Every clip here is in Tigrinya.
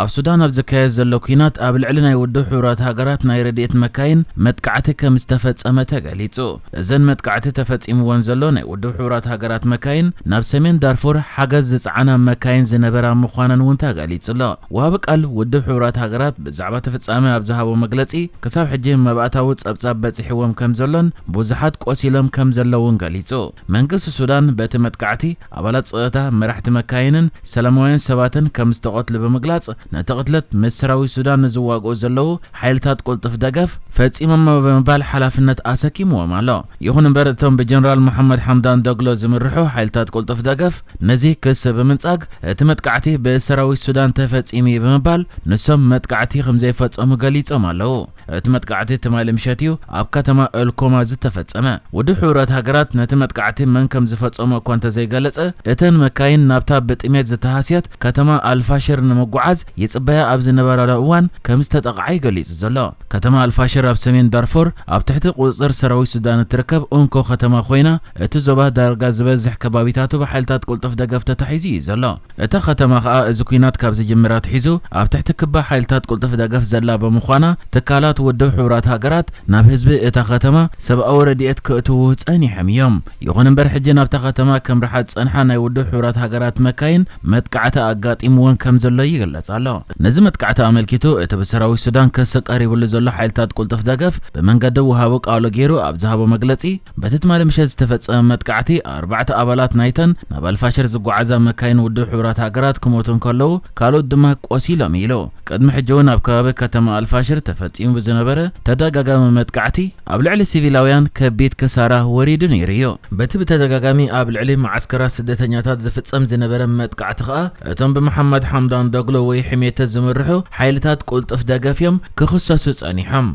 ኣብ ሱዳን ኣብ ዝካየድ ዘሎ ኲናት ኣብ ልዕሊ ናይ ውድብ ሕቡራት ሃገራት ናይ ረድኤት መካይን መጥቃዕቲ ከም ዝተፈጸመ ተገሊጹ። እዘን መጥቃዕቲ ተፈጺምወን ዘሎ ናይ ውድብ ሕቡራት ሃገራት መካይን ናብ ሰሜን ዳርፉር ሓገዝ ዝጸዓና መካይን ዝነበራ ምዃነን እውን ተገሊጹ ኣሎ። ወሃቢ ቃል ውድብ ሕቡራት ሃገራት ብዛዕባ እቲ ፍጻመ ኣብ ዝሃቦ መግለጺ፣ ክሳብ ሕጂ መባእታዊ ጸብጻብ በጺሕዎም ከም ዘሎን ብዙሓት ቆሲሎም ከም ዘለውን ገሊጹ። መንግስቲ ሱዳን በቲ መጥቃዕቲ ኣባላት ጸጥታ፣ መራሕቲ መካይንን ሰላማውያን ሰባትን ከም ዝተቐትሉ ብምግላጽ፣ ነቲ ቅትለት ምስ ሰራዊት ሱዳን ንዝዋግኡ ዘለዉ ሓይልታት ቅልጡፍ ደገፍ ፈጺሞሞ ብምባል ሓላፍነት ኣሰኪምዎም ኣሎ። ይኹን እምበር፣ እቶም ብጀነራል መሓመድ ሓምዳን ዶግሎ ዝምርሑ ሓይልታት ቅልጡፍ ደገፍ ነዚ ክሲ ብምንጻግ፣ እቲ መጥቃዕቲ ብሰራዊት ሱዳን ተፈጺሙ እዩ ብምባል፣ ንሶም መጥቃዕቲ ከም ዘይፈጸሙ ገሊጾም ኣለዉ። እቲ መጥቃዕቲ ትማሊ ምሸት እዩ ኣብ ከተማ ኤልኮማ ዝተፈጸመ። ውድብ ሕቡራት ሃገራት ነቲ መጥቃዕቲ መን ከም ዝፈጸሞ እኳ እንተዘይገለጸ፣ እተን መካይን ናብታ ብጥሜት ዝተሃስየት ከተማ ኣልፋሽር ንምጉዓዝ ይጽበያ ኣብ ዝነበራሉ እዋን ከም ዝተጠቕዓ እዩ ገሊጹ ዘሎ። ከተማ ኣልፋሽር ኣብ ሰሜን ዳርፎር ኣብ ትሕቲ ቁጽጽር ሰራዊት ሱዳን እትርከብ እንኮ ከተማ ኮይና፣ እቲ ዞባ ዳርጋ ዝበዝሕ ከባቢታቱ ብሓይልታት ቅልጡፍ ደገፍ ተታሒዙ እዩ ዘሎ። እታ ከተማ ከኣ እዚ ኲናት ካብ ዝጅምር ኣትሒዙ ኣብ ትሕቲ ክባ ሓይልታት ቅልጡፍ ደገፍ ዘላ ብምዃና፣ ትካላት ውድብ ሕቡራት ሃገራት ናብ ህዝቢ እታ ከተማ ሰብኣዊ ረድኤት ክእትዉ ጸኒሖም እዮም። ይኹን እምበር፣ ሕጂ ናብታ ከተማ ከም ርሓት ዝጸንሓ ናይ ውድብ ሕቡራት ሃገራት መካይን መጥቃዕቲ ኣጋጢምወን ከም ዘሎ ይግለጽ ኣሎ። ነዚ መጥቃዕቲ ኣመልኪቱ፣ እቲ ብሰራዊት ሱዳን ክሲ ቀሪብሉ ዘሎ ሓይልታት ቅልጡፍ ደገፍ ብመንገዲ ወሃቢ ቃሉ ገይሩ ኣብ ዝሃቦ መግለጺ፣ በቲ ትማሊ ምሸት ዝተፈጸመ መጥቃዕቲ፣ ኣርባዕተ ኣባላት ናይተን ናብ ኣልፋሽር ዝጓዓዛ መካይን ውድብ ሕቡራት ሃገራት ክሞቱ እንከለዉ፣ ካልኦት ድማ ቆሲሎም ኢሉ። ቅድሚ ሕጂ እውን ኣብ ከባቢ ከተማ ኣልፋሽር ተፈጺሙ ብዝነበረ ተደጋጋሚ መጥቃዕቲ፣ ኣብ ልዕሊ ሲቪላውያን ከቢድ ክሳራ ወሪዱ ነይሩ እዩ። በቲ ብተደጋጋሚ ኣብ ልዕሊ መዓስከራት ስደተኛታት ዝፍጸም ዝነበረ መጥቃዕቲ ከኣ፣ እቶም ብመሓመድ ሓምዳን ዶግሎ ወይ ሕሜተ ዝምርሑ ሓይልታት ቅልጡፍ ደገፍ እዮም ክኽሰሱ ጸኒሖም።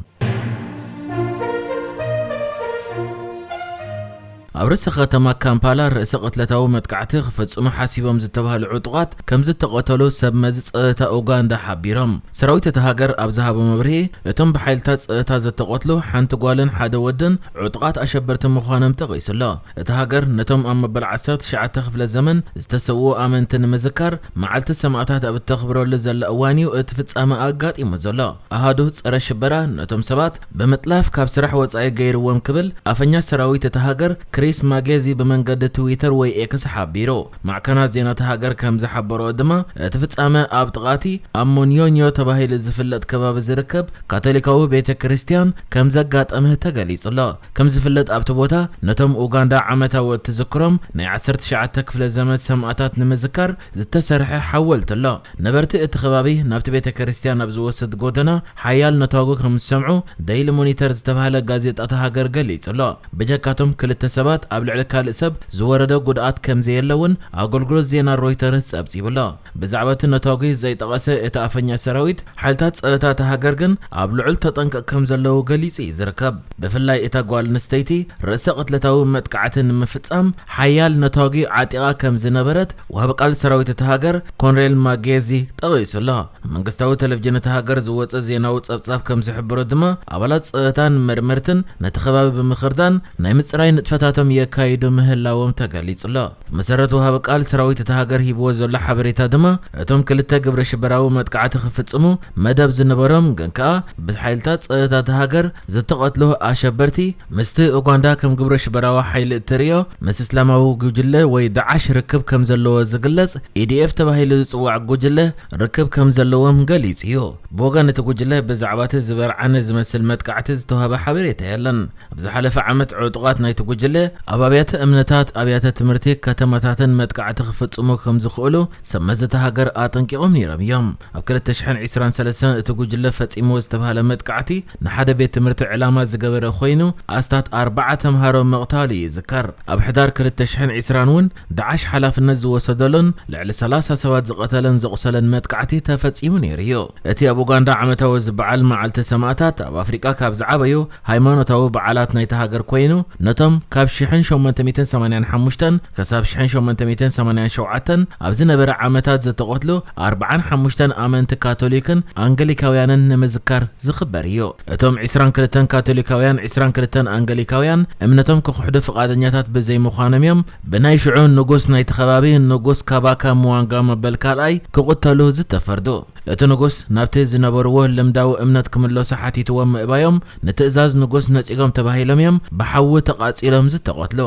ኣብ ርእሲ ከተማ ካምፓላ ርእሰ ቅትለታዊ መጥቃዕቲ ክፍጽሙ ሓሲቦም ዝተባህሉ ዕጡቓት ከም ዝተቐተሉ ሰብ መዚ ጸጥታ ኡጋንዳ ሓቢሮም። ሰራዊት እታ ሃገር ኣብ ዝሃቦ መብርሂ፣ እቶም ብሓይልታት ጸጥታ ዝተቐትሉ ሓንቲ ጓልን ሓደ ወድን ዕጡቓት ኣሸበርቲ ምዃኖም ጠቒሱ ኣሎ። እታ ሃገር ነቶም ኣብ መበል ዓሰርተ ትሽዓተ ክፍለ ዘመን ዝተሰውኡ ኣመንቲ ንምዝካር መዓልቲ ሰማእታት ኣብ እተኽብረሉ ዘላ እዋን እዩ እቲ ፍጻመ ኣጋጢሙ ዘሎ። ኣሃዱ ጸረ ሽበራ ነቶም ሰባት ብምጥላፍ ካብ ስራሕ ወጻኢ ገይርዎም ክብል ኣፈኛ ሰራዊት እታ ሃገር ክሪስ ማጌዚ ብመንገዲ ትዊተር ወይ ኤክስ ሓቢሩ። ማዕከናት ዜና እታ ሃገር ከም ዝሓበሮ ድማ፣ እቲ ፍጻመ ኣብ ጥቓቲ ኣብ ሞንዮኞ ተባሂሉ ዝፍለጥ ከባቢ ዝርከብ ካቶሊካዊ ቤተ ክርስቲያን ከም ዘጋጠመ ተገሊጹ ኣሎ። ከም ዝፍለጥ ኣብቲ ቦታ ነቶም ኡጋንዳ ዓመታዊ እትዝክሮም ናይ ዓሰርተ ትሽዓተ ክፍለ ዘመን ሰማእታት ንምዝካር ዝተሰርሐ ሓወልቲ ኣሎ። ነበርቲ እቲ ከባቢ ናብቲ ቤተ ክርስቲያን ኣብ ዝወስድ ጎደና ሓያል ነታጉ ከም ዝሰምዑ ደይሊ ሞኒተር ዝተባህለ ጋዜጣ እታ ሃገር ገሊጹ ኣሎ። ብጀካቶም ክልተ ሰባት ኣብ ልዕሊ ካልእ ሰብ ዝወረደ ጉድኣት ከም ዘየለ እውን ኣገልግሎት ዜና ሮይተርስ ጸብጺቡ ኣሎ። ብዛዕባ እቲ ነታጒ ዘይጠቐሰ እቲ ኣፈኛ ሰራዊት፣ ሓይልታት ጸጥታ እታ ሃገር ግን ኣብ ልዑል ተጠንቀቕ ከም ዘለዉ ገሊጹ እዩ ዝርከብ። ብፍላይ እታ ጓል ኣንስተይቲ ርእሰ ቅትለታዊ መጥቃዕቲ ንምፍጻም ሓያል ነታጒ ዓጢቓ ከም ዝነበረት ወሃቢ ቃል ሰራዊት እታ ሃገር ኮንሬል ማጌዚ ጠቒሱ ኣሎ። መንግስታዊ ቴሌቪዥን እታ ሃገር ዝወጸ ዜናዊ ጸብጻብ ከም ዝሕብሮ ድማ፣ ኣባላት ጸጥታን መርመርትን ነቲ ከባቢ ብምኽርዳን ናይ ምጽራይ ንጥፈታቶም የካይዱ ምህላዎም ተገሊጹ ኣሎ። መሰረት ወሃቢ ቃል ሰራዊት እታ ሃገር ሂብዎ ዘሎ ሓበሬታ ድማ፣ እቶም ክልተ ግብረ ሽበራዊ መጥቃዕቲ ክፍጽሙ መደብ ዝነበሮም ግን ከኣ ብሓይልታት ጸጥታ እታ ሃገር ዝተቐትሉ ኣሸበርቲ ምስቲ ኡጋንዳ ከም ግብረ ሽበራዊ ሓይሊ እትርእዮ ምስ እስላማዊ ጉጅለ ወይ ዳዓሽ ርክብ ከም ዘለዎ ዝግለጽ ኢዲኤፍ ተባሂሉ ዝጽዋዕ ጉጅለ ርክብ ከም ዘለዎም ገሊጹ እዩ። ብወገን እቲ ጉጅለ ብዛዕባ እቲ ዝበርዓነ ዝመስል መጥቃዕቲ ዝተዋህበ ሓበሬታ የለን። ኣብ ዝሓለፈ ዓመት ዕጡቓት ናይቲ ጉጅለ ኣብ ኣብያተ እምነታት፣ ኣብያተ ትምህርቲ፣ ከተማታትን መጥቃዕቲ ክፍጽሙ ከም ዝኽእሉ ሰብ መዚ እታ ሃገር ኣጠንቂቖም ነይሮም እዮም። ኣብ ክልተ ሽሕን ዕስራን ሰለስተን እቲ ጉጅለ ፈጺምዎ ዝተባህለ መጥቃዕቲ ንሓደ ቤት ትምህርቲ ዕላማ ዝገበረ ኮይኑ፣ ኣስታት ኣርባዓ ተምሃሮ ምቕታሉ ይዝከር። ኣብ ሕዳር ክልተ ሽሕን ዕስራን እውን ዳዓሽ ሓላፍነት ዝወሰደሉን ልዕሊ ሰላሳ ሰባት ዝቐተለን ዘቑሰለን መጥቃዕቲ ተፈጺሙ ነይሩ እዩ። እቲ ኣብ ኡጋንዳ ዓመታዊ ዝበዓል መዓልቲ ሰማእታት ኣብ ኣፍሪቃ ካብ ዝዓበዩ ሃይማኖታዊ በዓላት ናይታ ሃገር ኮይኑ፣ ነቶም ካብ ሽሕን ሸሞንተ ሚእትን ሰማንያን ሓሙሽተን ክሳብ ሽሕን ሸሞንተ ሚእትን ሰማንያን ሸውዓተን ኣብ ዝነበረ ዓመታት ዝተቐትሉ ኣርብዓን ሓሙሽተን ኣመንቲ ካቶሊክን ኣንገሊካውያንን ንምዝካር ዝኽበር እዩ። እቶም ዕስራን ክልተን ካቶሊካውያን፣ ዕስራን ክልተን ኣንገሊካውያን እምነቶም ክኽሕዱ ፍቓደኛታት ብዘይምዃኖም እዮም ብናይ ሽዑ ንጉስ ናይቲ ከባቢ ንጉስ ካባካ ምዋንጋ መበል ካልኣይ ክቕተሉ ዝተፈርዱ። እቲ ንጉስ ናብቲ ዝነበርዎ ልምዳዊ እምነት ክምለሱ ሓቲትዎም ምእባዮም፣ ንትእዛዝ ንጉስ ነጺጎም ተባሂሎም እዮም ብሓዊ ተቓጺሎም ዝተቐትሉ።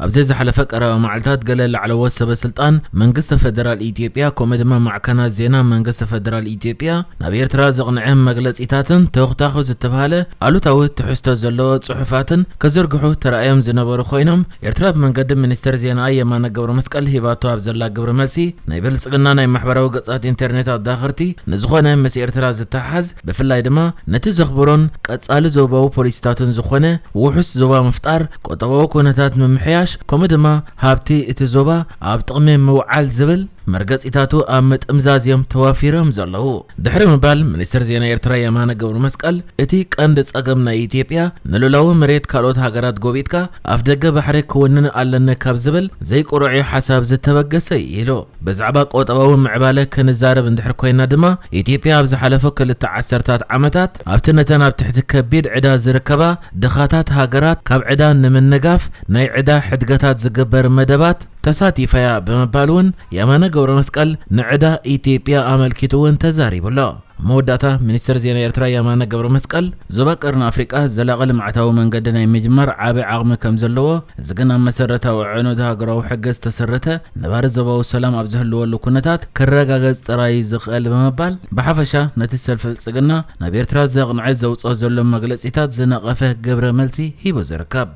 ኣብዚ ዝሓለፈ ቀረባ መዓልታት፣ ገለ ላዕለዎት ሰበ ስልጣን መንግስቲ ፈደራል ኢትዮጵያ፣ ከምኡ ድማ ማዕከናት ዜና መንግስቲ ፈደራል ኢትዮጵያ፣ ናብ ኤርትራ ዘቕንዐ መግለጺታትን ተኹታኹ ዝተባህለ ኣሉታዊ ትሕዝቶ ዘለዎ ጽሑፋትን ከዘርግሑ ተራእዮም ዝነበሩ ኮይኖም፣ ኤርትራ ብመንገዲ ሚኒስተር ዜና የማነ ገብረ መስቀል ሂባቶ ኣብ ዘላ ግብረ መልሲ፣ ናይ ብልጽግና ናይ ማሕበራዊ ገጻት ኢንተርኔት ኣዳኸርቲ ንዝኾነ ምስ ኤርትራ ዝተሓዝ፣ ብፍላይ ድማ ነቲ ዘኽብሮን ቀጻሊ ዞባዊ ፖሊሲታትን ዝኾነ ውሑስ ዞባ ምፍጣር፣ ቁጠባዊ ኩነታት ምምሕያሽ፣ ከምኡ ድማ ሃብቲ እቲ ዞባ ኣብ ጥቕሚ ምውዓል ዝብል መርገጺታቱ ኣብ ምጥምዛዝ እዮም ተዋፊሮም ዘለዉ። ድሕሪ ምባል፣ ሚኒስትር ዜና ኤርትራ የማነ ገብረ መስቀል፣ እቲ ቀንዲ ጸገም ናይ ኢትዮጵያ፣ ንሉላዊ መሬት ካልኦት ሃገራት ጎቢጥካ ኣፍ ደገ ባሕሪ ክውንን ኣለኒ ካብ ዝብል ዘይቁርዑ ሓሳብ ዝተበገሰ እዩ ኢሉ። ብዛዕባ ቁጠባዊ ምዕባለ ክንዛረብ እንድሕር ኮይና ድማ፣ ኢትዮጵያ ኣብ ዝሓለፉ ክልተ ዓሰርታት ዓመታት ኣብቲ ነተን ኣብ ትሕቲ ከቢድ ዕዳ ዝርከባ ድኻታት ሃገራት ካብ ዕዳ ንምንጋፍ ናይ ዕዳ ሕድገታት ዝግበር መደባት ተሳቲፋ እያ ብምባል እውን የማነ ገብረ መስቀል ንዕዳ ኢትዮጵያ ኣመልኪቱ እውን ተዛሪቡ ኣሎ። መወዳእታ፣ ሚኒስትር ዜና ኤርትራ የማነ ገብረ መስቀል፣ ዞባ ቀርኒ ኣፍሪቃ ዘላቒ ልምዓታዊ መንገዲ ናይ ምጅማር ዓቢ ዓቕሚ ከም ዘለዎ፣ እዚ ግን ኣብ መሰረታዊ ኣዕኑድ ሃገራዊ ሕገ ዝተሰረተ ነባሪ ዞባዊ ሰላም ኣብ ዝህልወሉ ኩነታት ክረጋገጽ ጥራይ እዩ ዝኽእል ብምባል፣ ብሓፈሻ ነቲ ሰልፊ ብልጽግና ናብ ኤርትራ ዘቕንዐ ዘውጽኦ ዘሎ መግለጺታት ዝነቐፈ ግብረ መልሲ ሂቡ ዝርከብ።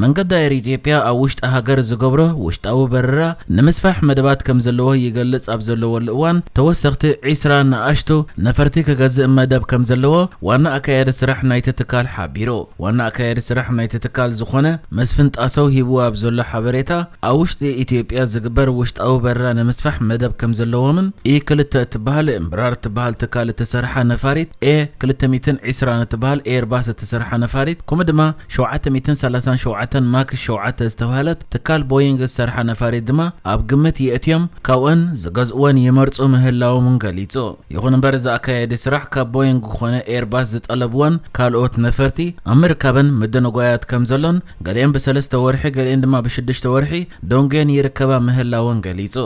መንገዲ ኣየር ኢትዮጵያ ኣብ ውሽጢ ሃገር ዝገብሮ ውሽጣዊ በረራ ንምስፋሕ መደባት ከም ዘለዎ ይገልጽ ኣብ ዘለወሉ እዋን፣ ተወሰኽቲ ዒስራ ንኣሽቱ ነፈርቲ ክገዝእ መደብ ከም ዘለዎ ዋና ኣካያዲ ስራሕ ናይቲ ትካል ሓቢሩ። ዋና ኣካያዲ ስራሕ ናይቲ ትካል ዝኾነ መስፍን ጣሰው ሂብዎ ኣብ ዘሎ ሓበሬታ፣ ኣብ ውሽጢ ኢትዮጵያ ዝግበር ውሽጣዊ በረራ ንምስፋሕ መደብ ከም ዘለዎምን፣ ኢ ክልተ እትበሃል እምብራር እትበሃል ትካል እትሰርሓ ነፋሪት፣ ኤ ክልተ ሚእትን ዕስራን እትበሃል ኤርባስ እትሰርሓ ነፋሪት፣ ከምኡ ድማ ሸውዓተ ሚእትን ሰላሳን ሸውዓተን ማክስ ሸውዓተ ዝተባህለት ትካል ቦይንግ ዝሰርሓ ነፋሪት ድማ ኣብ ግምት የእትዮም ካብኡን ዝገዝእወን ይመርጹ ምህላዎም ገሊጹ። ይኹን እምበር፣ እዚ ኣካያዲ ስራሕ ካብ ቦይንግ ኮነ ኤርባስ ዝጠለብወን ካልኦት ነፈርቲ ኣብ ምርካበን ምድንጓያት ከም ዘሎን፣ ገሊአን ብሰለስተ ወርሒ፣ ገሊአን ድማ ብሽዱሽተ ወርሒ ደንጉየን ይርከባ ምህላወን ገሊጹ።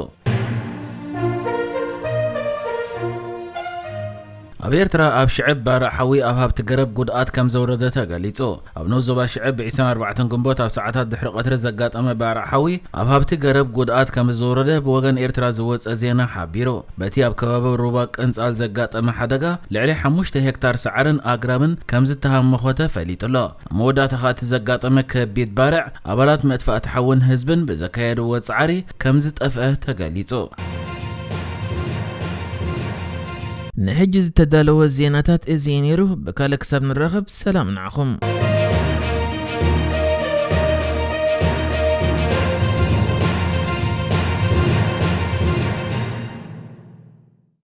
ኣብ ኤርትራ ኣብ ሽዕብ ባርዕ ሓዊ ኣብ ሃብቲ ገረብ ጉድኣት ከም ዘውረደ ተገሊጹ። ኣብ ንኡስ ዞባ ሽዕብ ብ ዕስራን ኣርባዕተን ግንቦት ኣብ ሰዓታት ድሕሪ ቀትሪ ዘጋጠመ ባርዕ ሓዊ ኣብ ሃብቲ ገረብ ጉድኣት ከም ዘውረደ ብወገን ኤርትራ ዝወጸ ዜና ሓቢሩ። በቲ ኣብ ከባቢ ሩባ ቅንጻል ዘጋጠመ ሓደጋ ልዕሊ ሓሙሽተ ሄክታር ሳዕርን ኣግራብን ከም ዝተሃመኾ ተፈሊጡ ኣሎ። ኣብ መወዳእታ ከኣ እቲ ዘጋጠመ ከቢድ ባርዕ ኣባላት መጥፋእቲ ሓውን ህዝብን ብዘካየድዎ ጻዕሪ ከም ዝጠፍአ ተገሊጹ። ንሕጂ ዝተዳለወ ዜናታት እዚ እዩ ነይሩ። ብካልእ ክሳብ ንራኸብ ሰላም ንዓኹም።